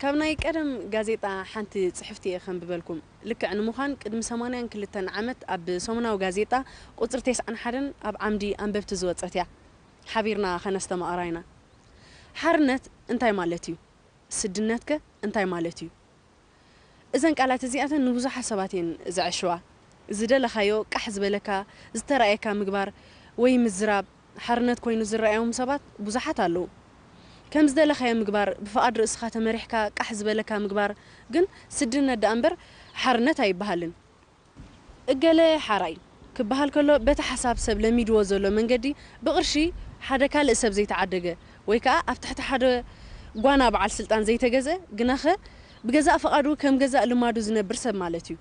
ካብ ናይ ቀደም ጋዜጣ ሓንቲ ጽሕፍቲ እየ ከንብበልኩም። ልክዕ ንምዃን ቅድሚ ሰማንያን ክልተን ዓመት ኣብ ሰሙናዊ ጋዜጣ ቁጽሪ ተስዓን ሓደን ኣብ ዓምዲ ኣንበብቲ ዝወጸት እያ። ሓቢርና ከነስተማቕራ ኢና። ሓርነት እንታይ ማለት እዩ? ስድነትከ እንታይ ማለት እዩ? እዘን ቃላት እዚኣተን ንብዙሓት ሰባት እየን ዘዐሽዋ። ዝደለኻዮ ቃሕ ዝበለካ፣ ዝተራእየካ ምግባር ወይ ምዝራብ ሓርነት ኮይኑ ዝረኣዮም ሰባት ብዙሓት ኣለዉ። ከም ዝደለኻዮ ምግባር፣ ብፍቓድ ርእስኻ ተመሪሕካ ቃሕ ዝበለካ ምግባር ግን ስድነት ደኣ እምበር ሓርነት ኣይበሃልን። እገለ ሓራይ ክበሃል ከሎ በቲ ሓሳብ ሰብ ለሚድዎ ዘሎ መንገዲ ብቕርሺ ሓደ ካልእ ሰብ ዘይተዓደገ ወይ ከኣ ኣብ ትሕቲ ሓደ ጓና በዓል ስልጣን ዘይተገዝአ ግናኸ ብገዛእ ፍቓዱ ከም ገዛእ ልማዱ ዝነብር ሰብ ማለት እዩ።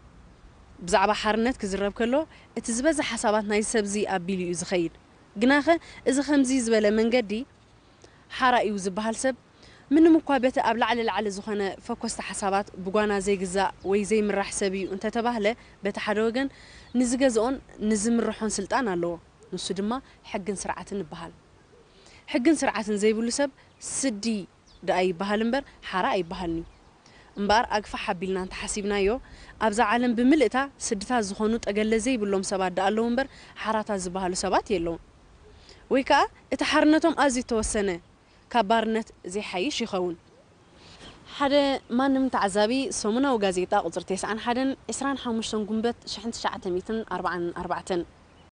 ብዛዕባ ሓርነት ክዝረብ ከሎ እቲ ዝበዝሕ ሓሳባት ናይዚ ሰብዚ ኣቢሉ እዩ ዝኸይድ። ግናኸ እዚ ከምዚ ዝበለ መንገዲ ሓራ እዩ ዝበሃል ሰብ ምንም እኳ በቲ ኣብ ላዕሊ ላዕሊ ዝኾነ ፈኮስቲ ሓሳባት ብጓና ዘይግዛእ ወይ ዘይምራሕ ሰብ እዩ እንተተባህለ በቲ ሓደ ወገን ንዝገዝኦን ንዝምርሖን ስልጣን ኣለዎ። ንሱ ድማ ሕግን ስርዓትን ይበሃል። ሕግን ስርዓትን ዘይብሉ ሰብ ስዲ ደኣ ይበሃል እምበር ሓራ ኣይበሃልን'ዩ። እምበኣር ኣግፋሕ ኣቢልና እንተሓሲብናዮ ኣብዛ ዓለም ብምልእታ ስድታት ዝኾኑ ጠገለ ዘይብሎም ሰባት ደኣ ኣለዉ እምበር ሓራታት ዝበሃሉ ሰባት የለዉን። ወይ ከኣ እቲ ሓርነቶም ኣዝዩ እተወሰነ ካብ ባርነት ዘይሓይሽ ይኸውን። ሓደ ማንም ተዓዛቢ ሰሙናዊ ጋዜጣ ቁጽሪ ተስዓን ሓደን ዕስራን ሓሙሽተን ጉንበት ሽሕን ትሽዓተ ሚእትን ኣርባዓን ኣርባዕተን